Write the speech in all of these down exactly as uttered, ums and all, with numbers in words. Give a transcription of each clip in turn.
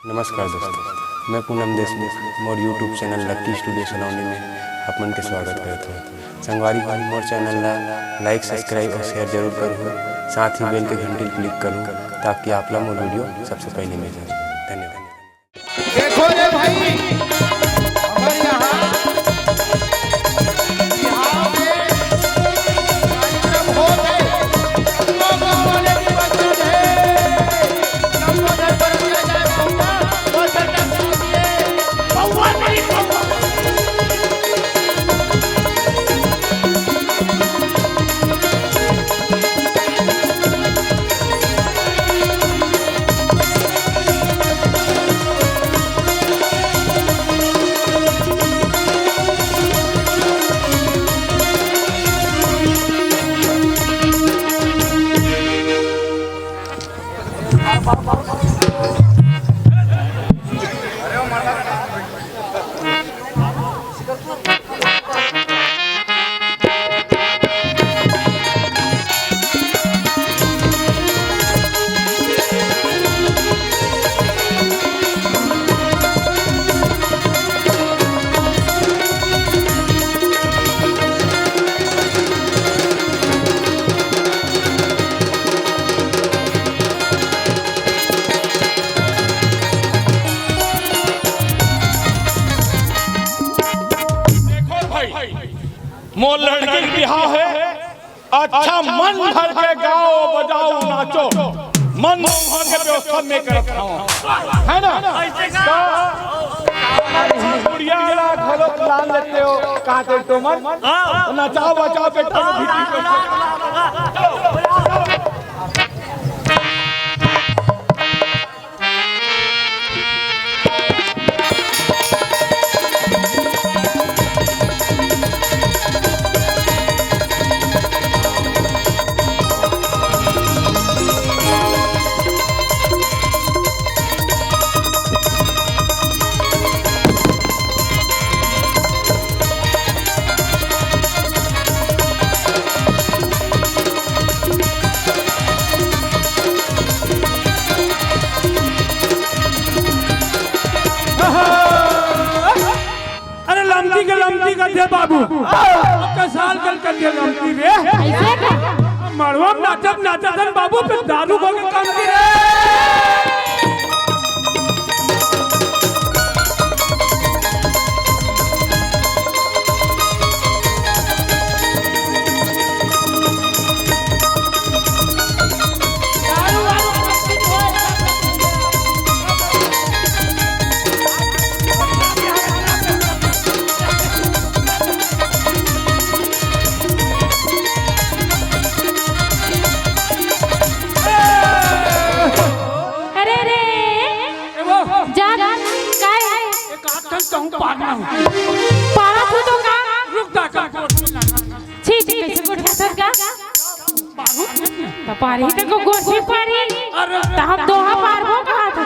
नमस्कार दोस्तों, मैं पूनम देशमुख, मोर YouTube चैनल लक्की स्टूडियो सलोनी में आप मन के स्वागत करत हूँ। संगवारी हो, मोर चैनल ला लाइक, सब्सक्राइब और शेयर जरूर करूँ, साथ ही बेल के घंटी क्लिक करूँ, ताकि आप ला मोर वीडियो सबसे पहले मिल जाए। धन्यवाद। देखो रे भाई, हमारे यहाँ बिहाव में कार्यक्रम हो गए। सबको गाँव वाले निमंत्रण है। सबको घर पर दिया जाए मौका। और बेटा सुनिए, पौवा नहीं पौवा। देखो भाई, मोर लड़की के बिहाव है, अच्छा मन भर के गाओ, बजाओ, नाचो, मन मोहन के व्यवस्था में करत हूँ, है ना? तो बुढ़िया ला घलो बुला लेते हो, कहा थे तुमन? नचाओ, बजाओ, बेटा, अरे लमकी के लमकी कर दे बाबू। ओके साल कल कर दे लमकी रे। ऐसे का? मड़वा में नाचत नाचत हन बाबू, पे दारू खो के काम की रे। अरे रे, ए वो, जा, काय? एक आध ठन कहूँ पारना हूँ। पारा तू तो का? रुक जा, का गोठ में लाना। छी, छी, कैसे गोठ में का? पारू। त पारी त को गोठ में पारी। अरे। त हम दोहा पारबो कहा था।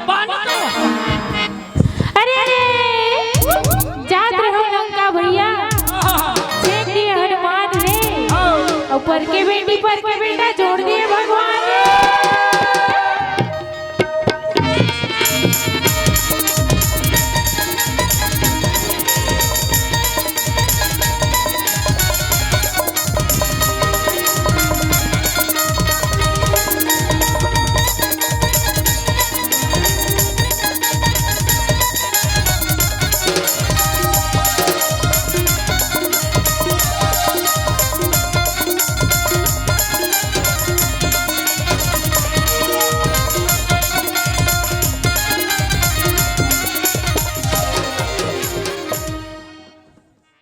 पानी तो। अरे, अरे, जात रहो लंका भैया, छेक दिए हनुमान रे। अउ पर के बेटी, पर के बेटा जोड़ दिए